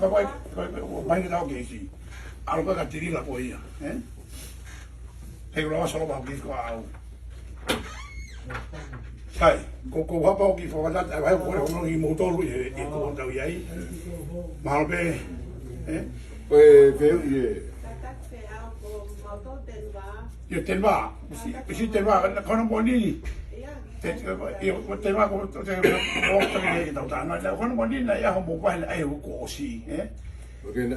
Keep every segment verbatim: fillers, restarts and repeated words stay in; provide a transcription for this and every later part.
ka, ka, ka, ka, mai ke tau ke isi. ʻAlu ka ka tilila ko ia, ē? He ʻoku lava solo pa ke ko au. Kai, ko, ko hapa ʻoku ou fakatata, ʻa e vahe ko e hono ʻi moutolu ē, ē ko tau ʻi ai. Mahalo pē, ē? Ko e feu ē. ʻIo, tenva. ʻIsi, ʻisi tenva, ka, ka hono moʻoni ni. Te, ʻio, ko tenva, ko, ko, te, ko, ko, te, ke tau tana. Ka hono moʻoni ni, ʻa hoʻomou vahe, ʻa e ʻoku ʻosi, ē?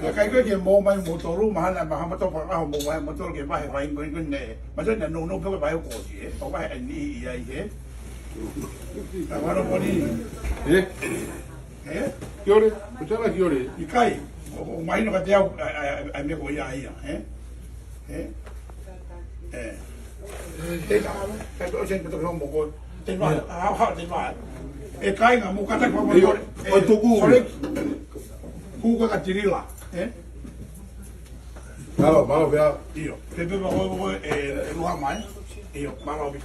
Ka kai ko ē ke mou mai moutolu, mahalo, mahalo ʻoku tau paka hoʻomou vahe moutolu ke vahe vahe ko ē, ko ē ne. Mahalo ne nounou pē ko e vahe ʻoku ʻosi, ē? ʻO vahe ʻa e niʻihi ʻi ai, ē? Ka hono moʻoni ni. Ē? Ē? Kiore, ko tala kiore. ʻIkai, ʻo, ʻo mahino kiate au, ʻa, ʻa, ʻa, ʻa e meʻa ko ia ia, ē? Ē? Ē. Ē, ka, ka tō sen, ka tō sen moko. Tenva, ʻa, ʻa, tenva. ʻE kāinga, mou kātaki fakamolemole. ʻIo, ʻo tuku. Sorry. Kuka ka tilila, ē? Mālō, mālō pē. ʻIo, pē pē moko, moko, ē, ʻe lua mai. ʻIo, mālō pē.